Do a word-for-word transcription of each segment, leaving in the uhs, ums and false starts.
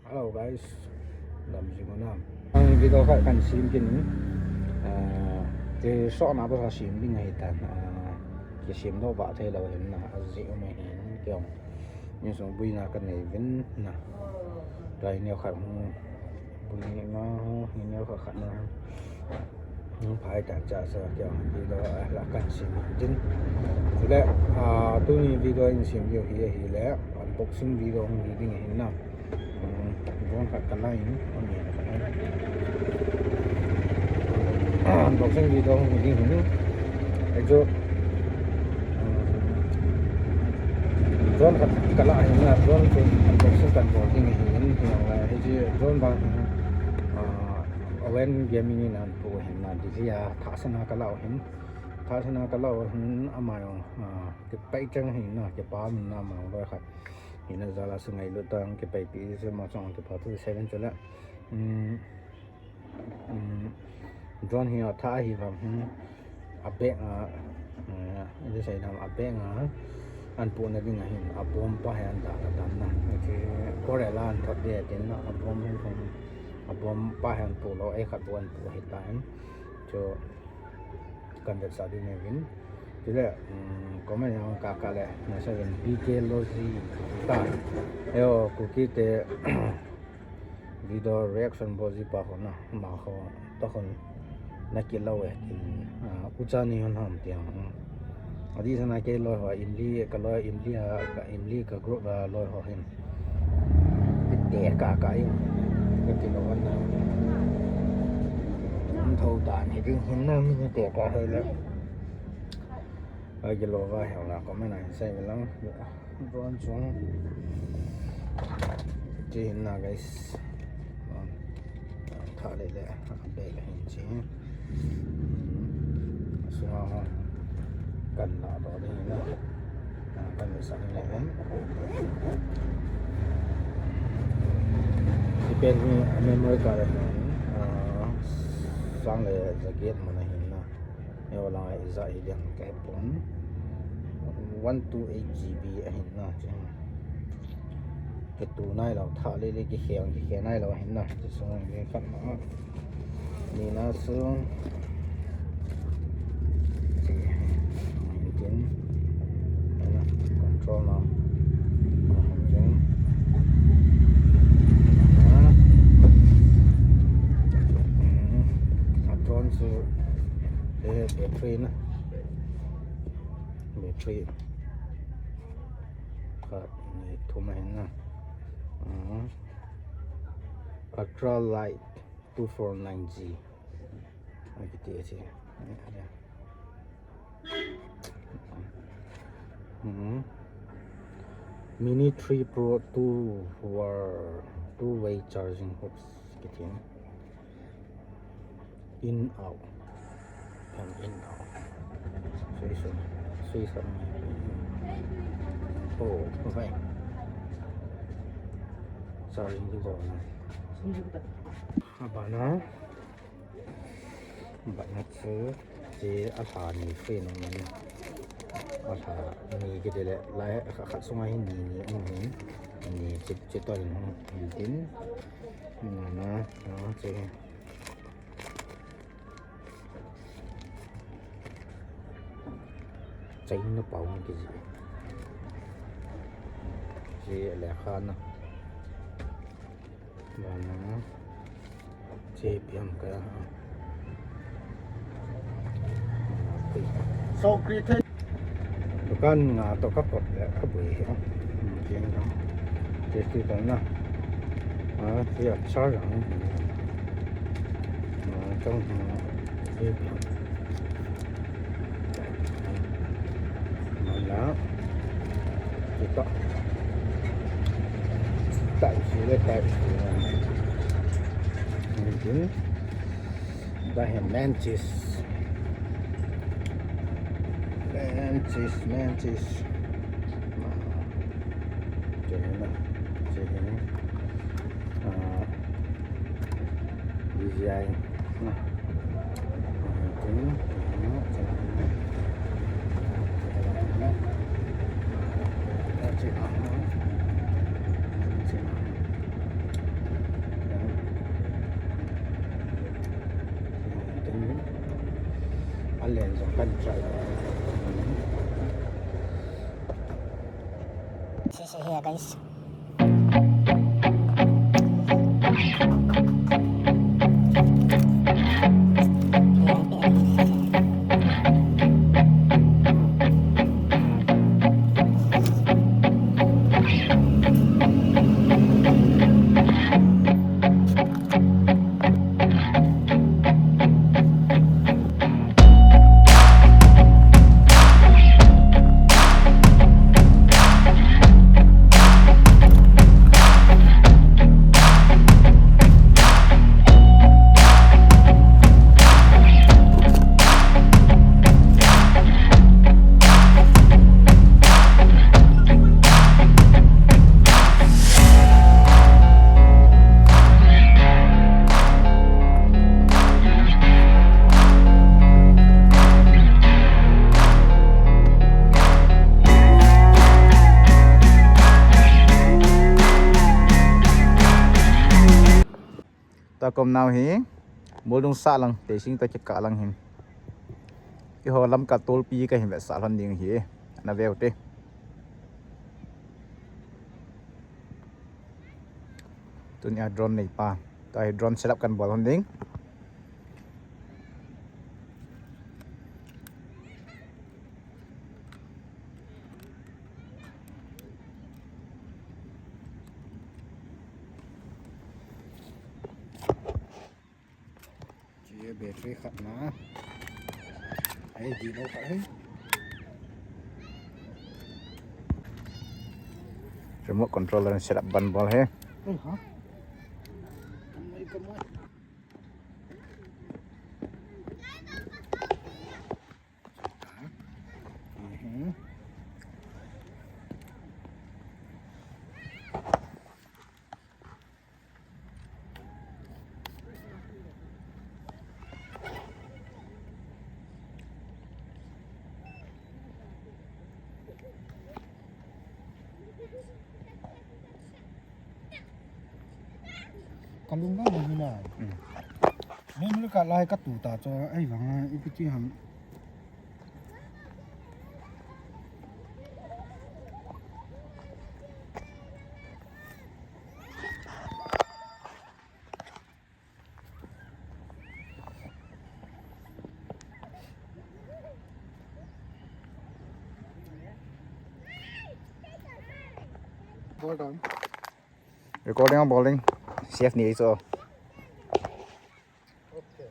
Hello guys, damsei mo na. Ang video khat kahin sem kit in, ah, kisotna pa sa sem ding ahitan, ah, kisem doh ba thei lou hin na, ajeh um ahin, kei jong insung boina kanei uvin na. Try neo khat hung, boina hung, neo khat khat na. Hung phai tan cha sa kei jong video la kahin sem tin. Chule, ah, tuni video in sem diu hi, ahile, unboxing video hung hi ding ahin na. Hmm, drone khat kala in, unboxing video hung hi ding ahin. Ajo, hmm, drone khat kala ahin na, drone chu unboxing kahin bol ding ahin, hijongle, hiche drone vang hi, ah, Owen Gaming in ahin pu ahin na, Delhi a, Thahsen a kala u ahin. Thahsen a kala u ahin, ama jong, ah, kipai chang ahin na, kipa min na, ama jong loi khat. Hina jal a chu ngailut tah in kipaipi chu, ama chang kipa thu seven chule. Um, um, drone hi athah ahi vang hin, a bag a, eh, iti sei dam, a bag a ahin pohna ding ahin, a bomb pa hi ahin dah tan na. Hiche Korea la ahin thot ding atin na, a bomb hin thong, a bomb pa hi ahin poh lou, ei khat bou ahin poh ahitan. Chu kahin vetsah ding ahi uvin. Chule, um, comment jong kakah le, nasa uvin B K Lozi ta. Eiho, Kuki te video reaction bol ji pa ho na, ama ho, ta hon, na kit lou e, tin, ah, ucha ni hon ham tiang. Adih sana kei loi ho, Imli, ka loi, Imli a, ka Imli, ka group a loi ho hin. Kiti kakah in. Kati lou vang na. An thou dan hi ding hin na mi kiti kakah hi le. Ai kilo va hel na comment a hin sei ve lang. Drone chung. Ti hin na guys. Thah le le, a bag ahin chi. Hmm. Asunga ho. Kahin la doh ding ahi na. Ah, kahin vetsah ding ahi. Hiche pen hi a memory card ahin, ah, sang le jaget man ahin na. Eiho lang a ijat hi ding kahepon. One two eight G B ahin na. Chu. Kitu nailou, thah le le kikhe, kikhe nailou ahin na. Chu sung hi khat na. Ni na sung. Chu. Tin. Control na. Tin. A drone chu, eh, battery na. Battery. Khat, ni, thum ahin na. Ah. Ultra Light two four nine G. Akiti ahi. Hmm. Mini three Pro two wire, two way charging hooks. Kiti. In out. Pan in out. Sui sun. Sui sun. Oh, okay. Abana, abana chu, che alha ni fe no man. Alha ni kiti le, lai khat sunga hin ni, ni, ni, ni, che, che to hin hung, hin tin. Na, na, na, che. China pau kiji. Chi lekha na. Bana. Chi piam ka. So, kri the. Dukan nga to ka kot le ka bui hi. Hmm, jing ka. Tasty to na. Ah, chi achar ang. Ah, chong na. Chi. Mana. Kita. Tai si le tai si. Mungkin. Dah yang mantis. Mantis, mantis. Nah. Jadi nah. Jadi nah. Ah. Design. Nah. Ini. Ini. Sisi here, guys. Takom nau hi, Muldung sah lang, Teising toh kikah lang hin. Keiho Lamka tolpi kahin vetsah lhon ding ahi, na veu te. Tunia drone neipa. Tua hi drone setup kan bol lhon ding. Chi battery khat na. Ai, di lo khat hi. Remote control le setup ban bol hi. Ai, ha. Kamai, kamai. Mhm. Kalung vang vang hi na. Hmm. Memory card lai katu ta chu, ahivang a, ipi ti ham. Well done. Recording ang bowling. C F ni iso. Okay.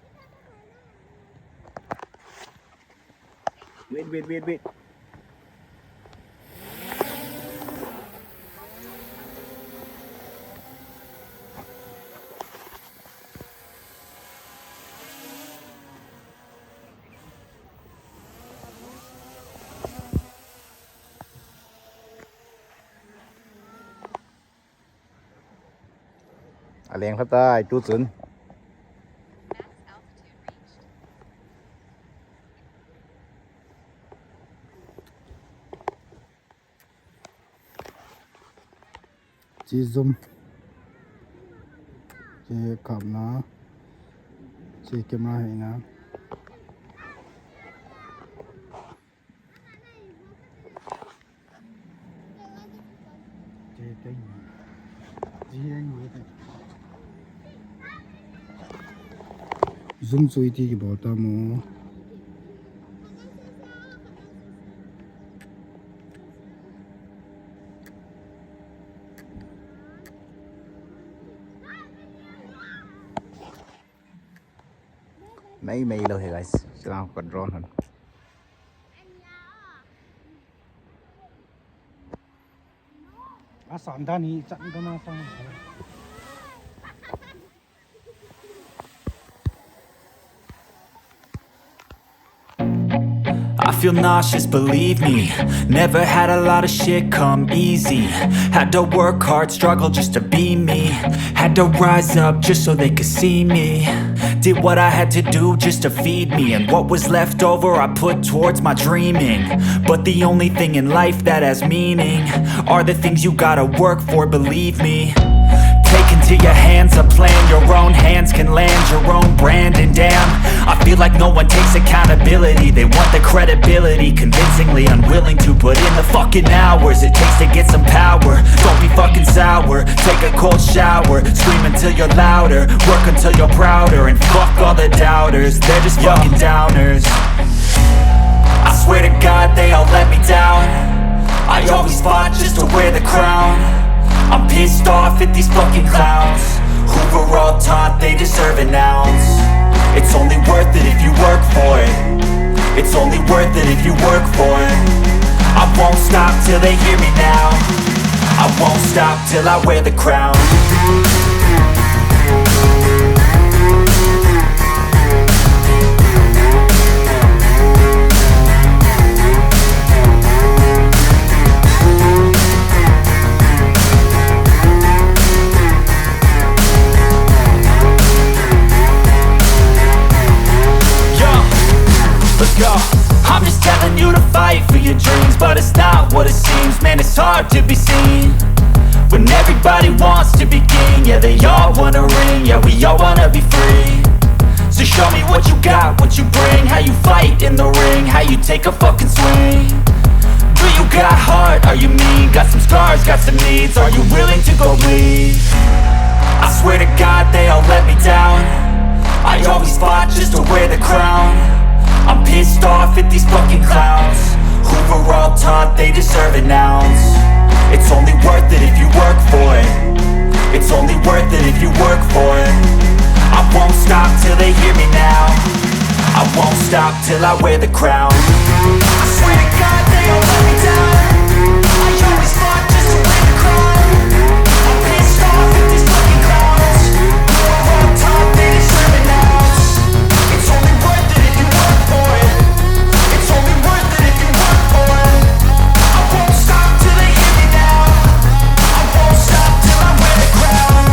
Wait, wait, wait, wait. Kaleng kha tai tu chun. Chi zoom. Chi kapna. Chi camera hina. Zoom chu iti kibol ta mo. Mei mei lou hi guys. Silang ko drone hon. Asan dani chan dana sang. I feel nauseous, believe me. Never had a lot of shit come easy. Had to work hard, struggle just to be me. Had to rise up just so they could see me. Did what I had to do just to feed me. And what was left over, I put towards my dreaming. But the only thing in life that has meaning are the things you gotta work for, believe me. Take into your hands a plan, your own hands can land your own brand. And damn, I feel like no one takes accountability. They want the credibility, convincingly unwilling to put in the fucking hours it takes to get some power. Don't be fucking sour, take a cold shower, scream until you're louder, work until you're prouder, and fuck all the doubters, they're just fucking downers. I swear to God they all let me down. I always fought just to wear the crown. I'm pissed off at these fucking clowns who were all taught they deserve an ounce. It's only worth it if you work for it. It's only worth it if you work for it. I won't stop till they hear me now. I won't stop till I wear the crown. Let's go. I'm just telling you to fight for your dreams, but it's not what it seems. Man, it's hard to be seen when everybody wants to be king. Yeah, they all wanna ring. Yeah, we all wanna be free. So show me what you got, what you bring, how you fight in the ring, how you take a fucking swing. Do you got heart? Are you mean? Got some scars, got some needs. Are you willing to go bleed? I swear to God they all let me down. I always fought just to wear the crown. I'm pissed off at these fucking clowns who were all taught they deserve an ounce. It's only worth it if you work for it. It's only worth it if you work for it. I won't stop till they hear me now. I won't stop till I wear the crown. I swear to God they all let me down. I always fought just to wear the crown. I'm pissed off at these fucking clowns who are all taught they deserve an ounce. It's only worth it if you work for it. It's only worth it if you work for it. I won't stop till they hear me now. I won't stop till I wear the crown.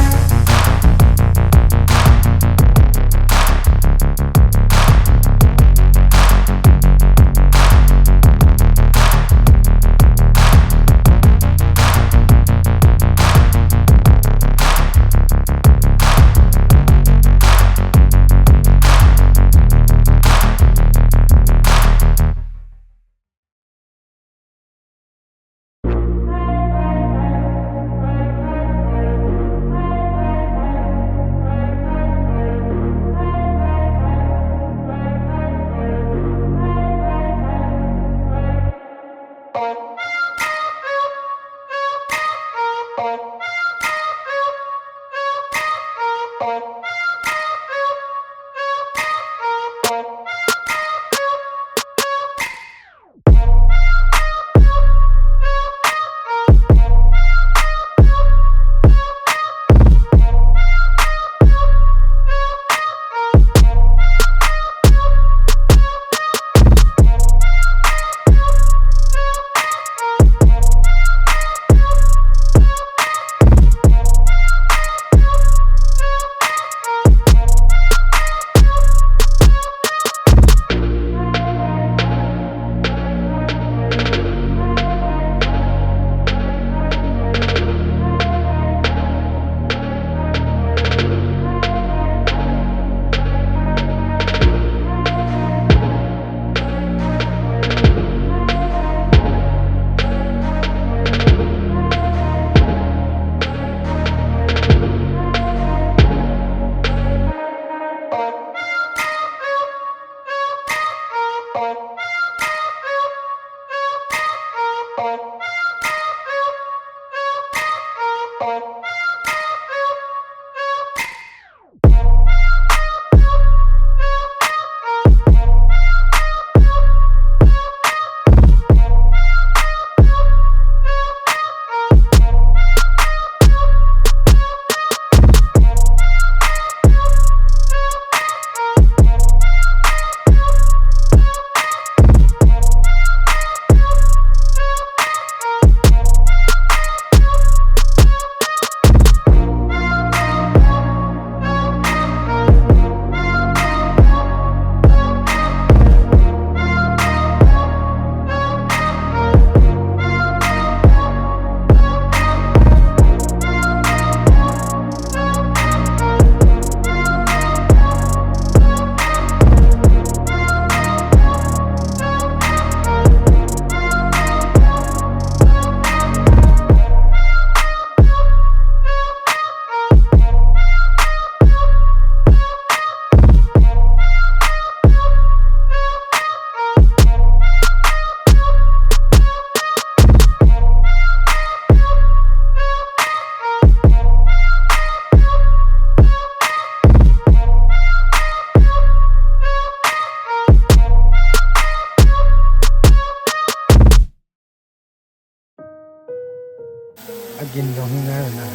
Gin jong hi ngai na.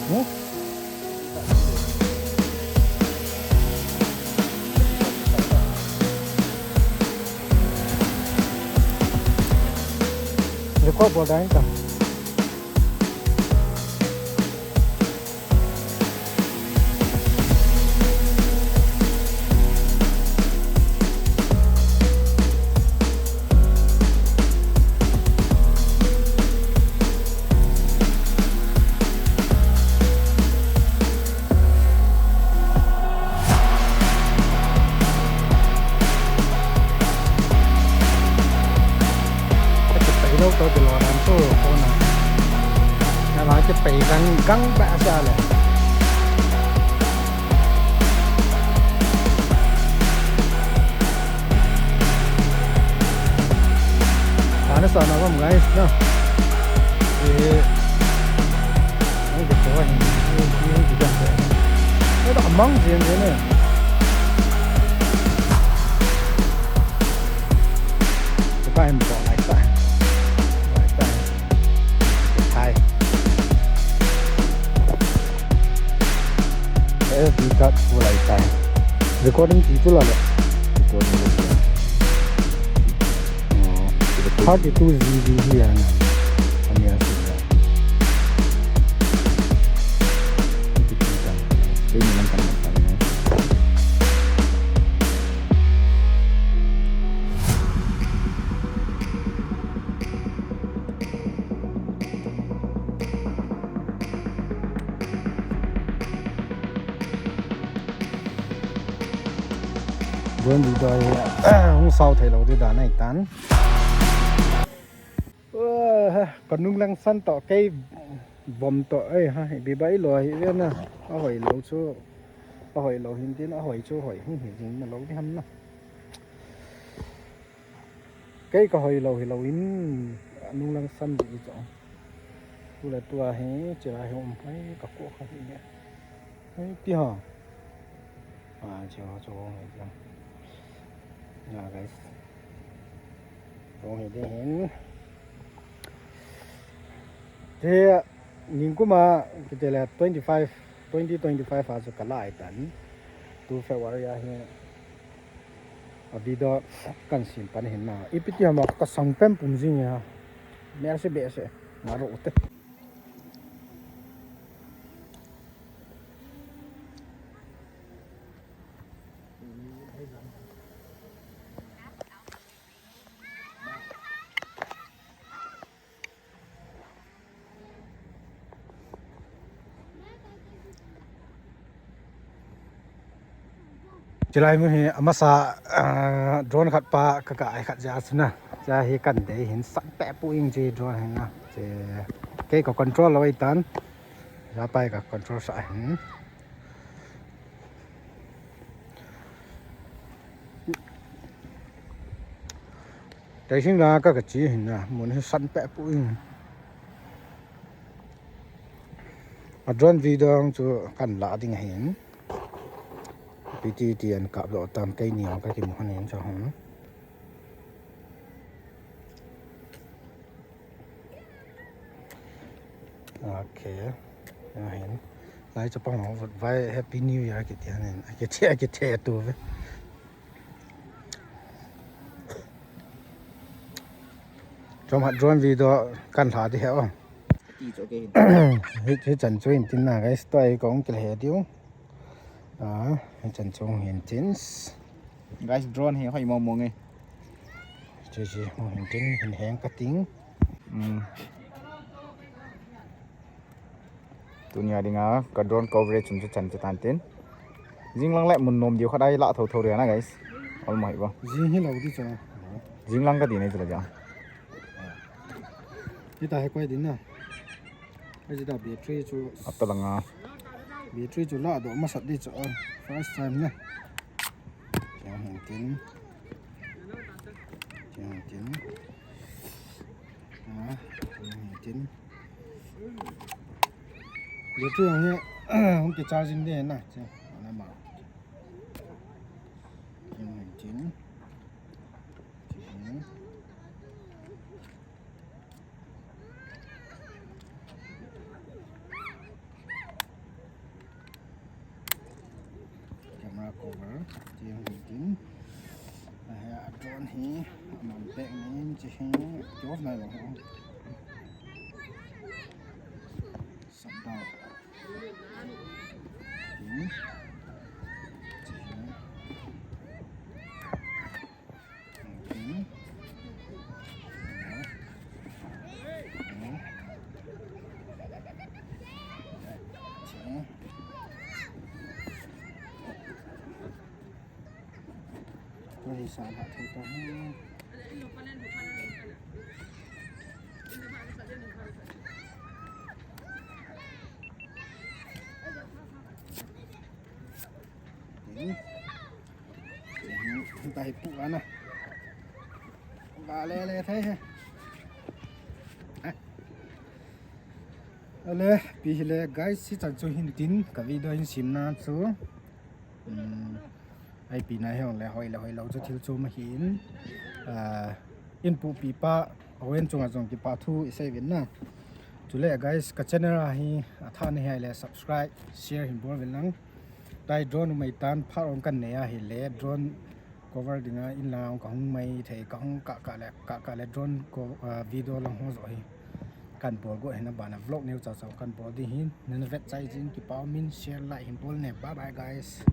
Hmm? Record bol dai ta. Ka chepei lou to ti lou ram to ko na. Na ma chepei gang gang ba sa le. Ana sa na bam guys na. Eh. Ang gusto ko hin. Ang gusto ko hin. Ang mang jin jin eh. Ka hin po lai sa. Lai sa. Hi. S D card full lai sa. Recording ti tu la le. Recording tu la. Oh, thirty-two G B hi ya na. Ani a sila. Ini lang kan. Drone video hi, hung sao thei lou di dan ahi tan. Ka nung lang san to kei vom to ei ha, ipi bai lou hi ve na. Ahoi lou chu, ahoi lou hin tin, ahoi chu hoi hung hi jing na lou di ham na. Kei ka hoi lou hi lou in, nung lang san di i cho. Tu le tu a hi, chira hi um pai, ka ko kha hi ne. Hei, ti ha. A, chira cho hong hi jang. Ya, guys. Hong hi de hin. Te, ningkuma, kitele twenty-five, twenty twenty-five a chu ka lai tan. Tu February a hi. A video kan sim pan hin na. Ipi ti ham a ka sang pen pum jing a. Mer se be se. Na ro te. Chilai mun hi amasa, ah, drone khat pa ka ka ai khat ja sina. Ja hi kan dei hin san pe pu ing chi drone hin na. Che kei ka control lou tan. Ja pai ka control sa hin. Tei sing la ka ka chi hin na, mun hi san pe pu in. A drone video chu kan la ding hin. P T T an kap lo tam kei ni ka ki mu han hin cha hon. Okay. Ahin. Lai chapang ho vot vai Happy New Year kiti ahin. Kiti, kiti tu ve. Chom hat drone video kan la di he o. Ti cho ke hin. Hi, hi chan chu in tin na guys, to ai kong kil he diu. A, hi chan chung hin tin. Guys, drone hi hoi mo mo nge. Chi chi, mo hin tin, hin heng ka ting. Hmm. Tunia dinga ka drone coverage chu chan chu tan tin. Jing lang le mun nom diu khat ai la tho tho ria na guys. Ol mai bo. Jing hi lo di cha. Jing lang ka ti nei chu la ja. Hi ta he koi din na. Ai ji da battery chu. Ap ta langa. Battery chu la do ma sat di chu. First time na. Chang hin tin. Chang hin tin. Ah, chang hin tin. Battery ang hi, hung ki charging de na. Chang, ana ma. Chang hin tin. Chang hin. Tiang hi tin. Ahi a drone hi. Aman pek nin chi hi. Kiof nai lo hi. Shutdown. Tin. Chi hi. Tin. Tin. Oi, sa la thei ta hi. Tin. Tin. Ta hi pu ana. Ga le le thei he. Ale, pi hi le guys, si chan chu hin tin, ka video hin simna chu. Um, ai pi na hi le hoi le hoi lo chu thil chu ma hin. Ah, in pu pi pa, awen chunga jong kipa thu i sei vin na. Chule guys, ka channel a hi, a tha na hi le subscribe, share hin bol vin lang. Tai drone mai tan phat ong kan nei a hi le drone cover dinga in lang ka hung mai thei ka hung ka ka le ka ka le drone ko, ah, video lang ho jo hi kan bol go hina bana vlog neu cha cha kan bol di hin nana vet chai jin kipa min share like hin bol ne. Bye bye guys.